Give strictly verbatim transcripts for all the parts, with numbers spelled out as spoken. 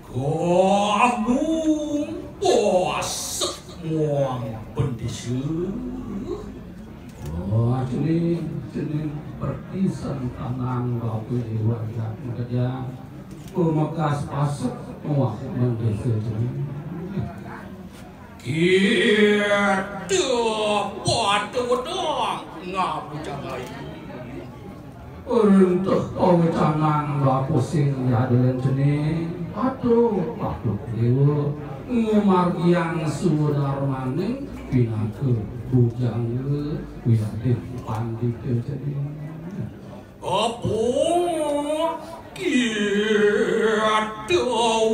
Kamu pasek muang bendisa. Wah, cening, cening pertisan tangan bapak ibu aja kerja. Pemekas pasek muang bendisa cening. Kita pada wedang ngabu jangai. Untuk pawecangan bapa sing jadilan cening, patut, patut dewa, ngumargiang sudarmaning pinaka bujangga wiadin pandita cening. Apa kita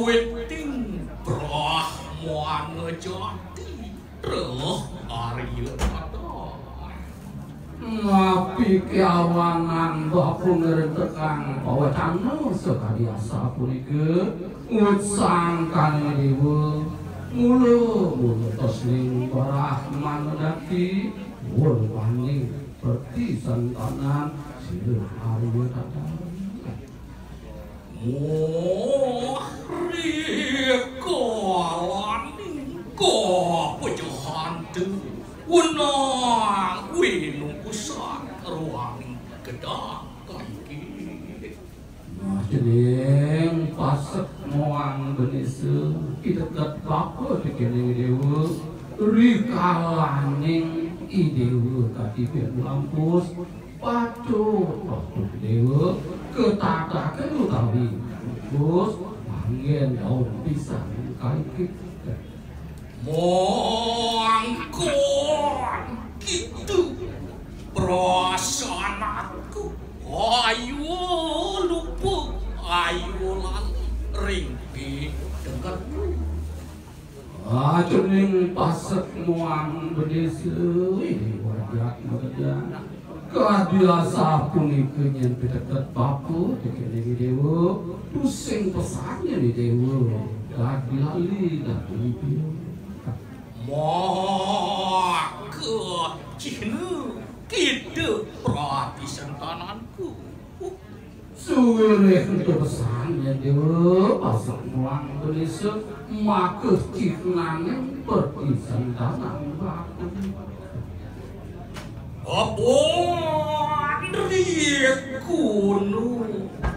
witing Brahmana jati roh Arya Tata. Napi kiawangan bapa ngrentekang pawacana sakadi asapunika, utsangkaning dewa, mula-mula tosning Brahmana jati, wurmaning pertisantanan sira Arya Tata. Muh rikalaning kapajahantu wenang winukusan ruaning gedang kaiki. Nah, cening pasek muang bendisa, piteget bapa tekening dewa, rikalaning i dewa katipi lampus, patut, patut dewa, ketataken utawi lampus, manggen daun pisang kaikit. Mangkon kitu perasaan aku. Ayo lupa, ayo lali ring pidengketku. Acuning pasek muang bendisa, wih, wajah kerja. Kadi asapunika nyen piteket bapa, tekening dewa, tusing pesan nyen dewa, dadi lali, dadi lipi. Maka cihna kita pratisentananku. Suwirih ento pesan nyen dewa, pasek muang bendisa, maka cihnaning pertisentanang bapa. Apa rikunu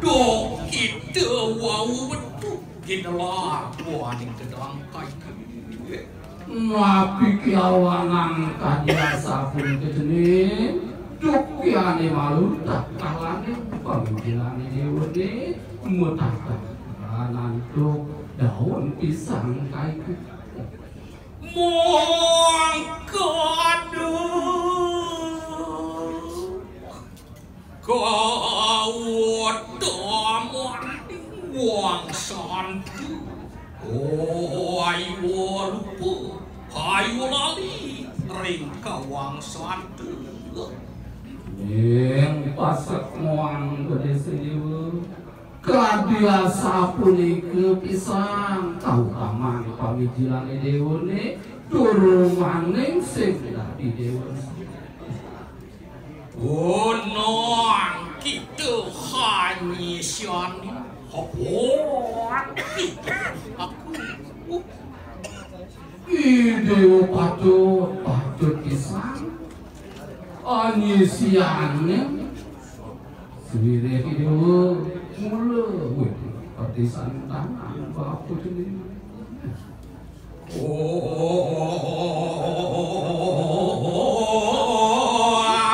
dok kita wau wetu ginelar buaning gedang kayu. Napi kiawanang kadi asapunika cening, duk piané malu tatkalané pamijilané déwané matata nantuk daun pisang kayu. Mangkana kautamaning wangsantu. Oh, ayo lupa, ayo lali ring kawangsantu. Ning pasek muang gedé séwa. Kadi asapunika pisan kautaman pamijilané déwané, tur maning sing dadi déwa. Unang kita hanyisian hapon kita aku. I déwa patut, patut pisan. Anyisiané suwirih i déwa mula wit pertisan tangan bapa cening. Oh,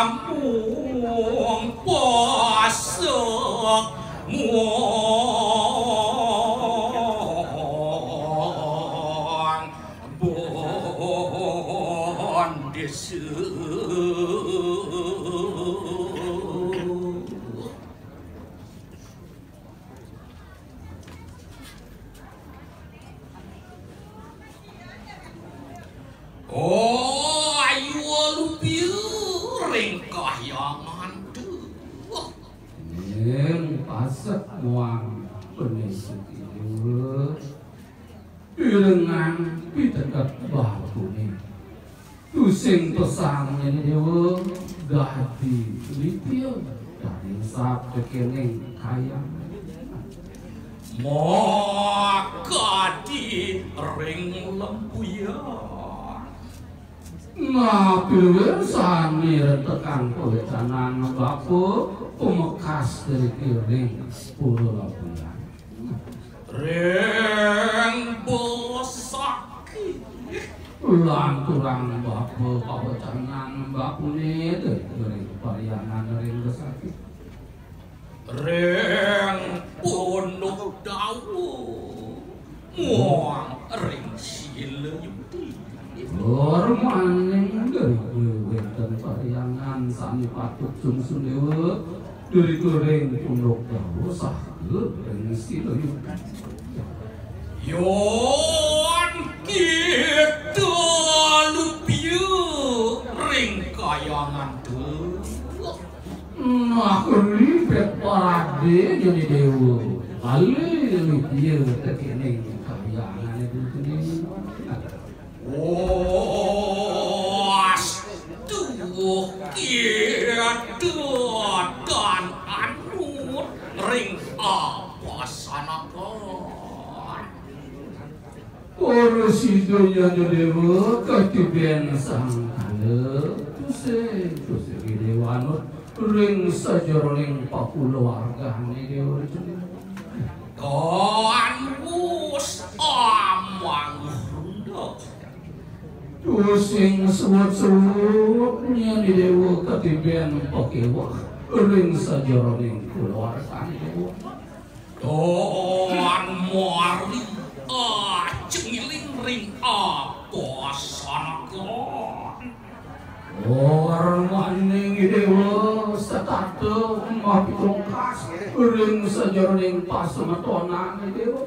ampun pasek muang bendisa. Oh, ayo lupia ring kahyangan tu. Ning pasek muang bendisa. Pirengang piteket bapané. Tusing pesan nyen déwa dadi lipia, dadi sap tekening kayang. Maka ring lempuyan. Nah, piwir sami rentekan pawecanan bapa pamekas ring pura lempuyan. Ring besakit. Lanturang bapa pawecanan bapané ring parhyangan ring besakit. Ring punduk dawa muang ring sila yukti. Tur maning ring wénten parhyangan sané patut sungsung déwa, ring punduk dawa saha ring sila yukti. Yén kita lupia ring kahyangan tuah. Nah, ribet paradé jani déwa. Bali lupia tekéning kahyangané déwa. Wastu kita tan anut ring apa sanakan. Para sida jani déwa katibén sangkala, tusing, tusing déwa anut ring sajeroning pakulawargané déwa. Tan wus amang runduk. Tusing suud-suud jani déwa katibén pakéweh ring sajeroning kulawargané déwa. Tan mari acengiling ring apa sanakan. Ora maning déwa setata mapitungkas ring sajeroning pasemetonané déwa.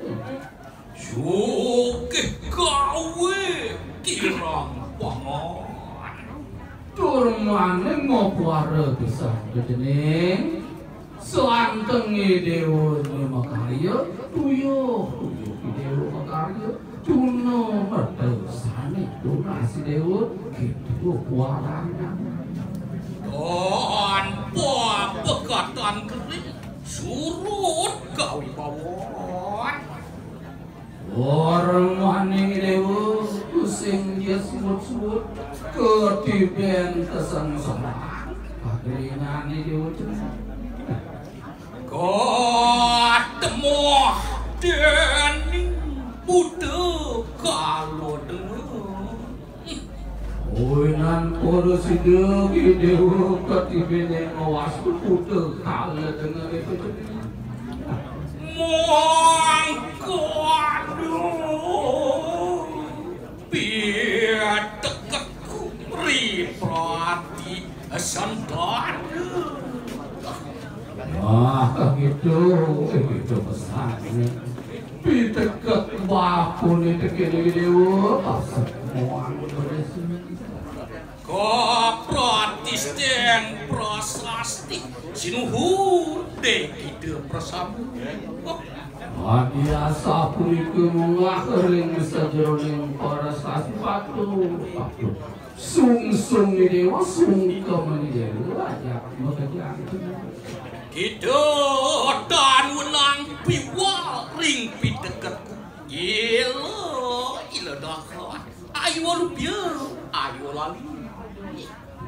Sugih gawé kirang pangan. Tur maning mapuara pisan dening Santengé déwa makarya, tuyuh, tuyuh déwa makarya, tuna merta sané tunas déwa, kéto puarana. Tanpa pekatan kering, surut kawibawaan. Warmaning déwa, tusing dia suud-suud, katibén kasangsaran, pagringané déwa cenah. Katemuh déning buta kala denga. Uinan para sida, Déwa katibéné ngawas buta kala denga. Mangkana piteketku ri prati santana. Wah, gitu, eh, gitu pesannya. Piteket bapané tekéné déwa, asep moang beres. Kapratistén prasasti, sinuhun dé kita prasami. Adi asapunika munggah ring sajeroning prasasti patu, patu. Sungsung déwa, sungkem déwa, ajak makejang. Kita tan wenang piwal ring piteket. Ila, ila dahat. Ayu lupia, ayu lali.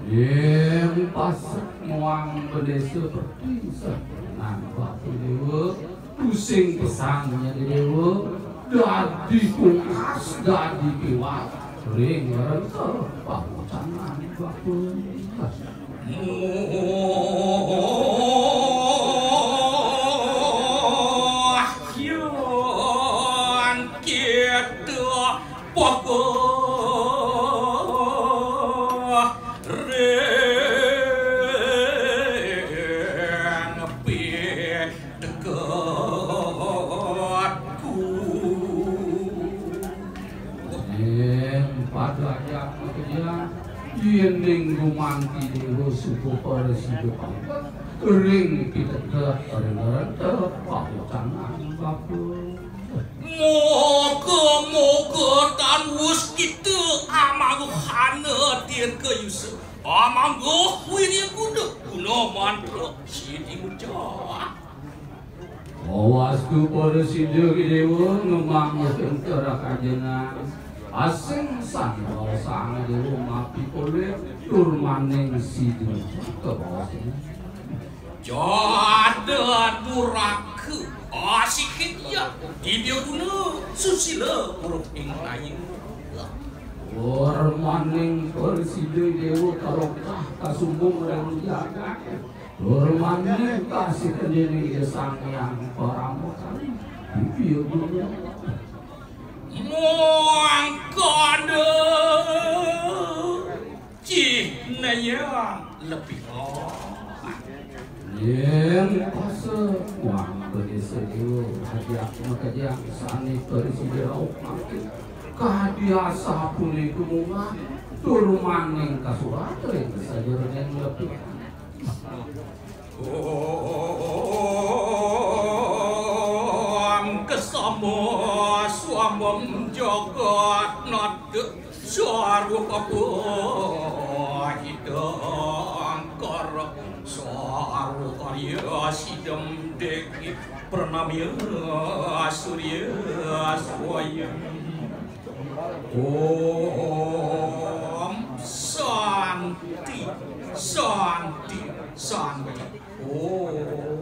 Yén pas muang bendésa peti sané nang bapa déwa, tusing pesannya déwa, dadi pungkas, dadi piwat, ring renta pamucangan bapa. Muah, yén kita pagah ring piteketku. Ing pada ajak makejang, yén ning gumanti déwa suba prasida pangkat, ring piteket ring renta pamucangan bapa. Moga-moga tan wus kita amangguhana tirka yusa, amangguh wirya guna, guna mantra sidi muja. Awastu para sida Déwa ngemang wénten kajengan. Asing sang sang Déwa mapi polih tur maning sida kabaos. Jada duraka asikit ya, dibya guna susila huruf ing ayu. Tur maning para sida Déwa karokah kasumbung ring jagat. Tur maning kasih dening Ida Sang Hyang Parama Kali. Dibya guna. Mangkana cihnaya lebih. Yén pasa wang bendesa Déwa ajak makejang sané para sida rauh mangkin. Kadi asapunika munggah tur maning kasurat ring sajeroning lebih. Om kesama swamem jagat nata sarwa papa hitangkara sarwa karya sidem deki pranamya surya swayam. Om santi, santi, santi. Om.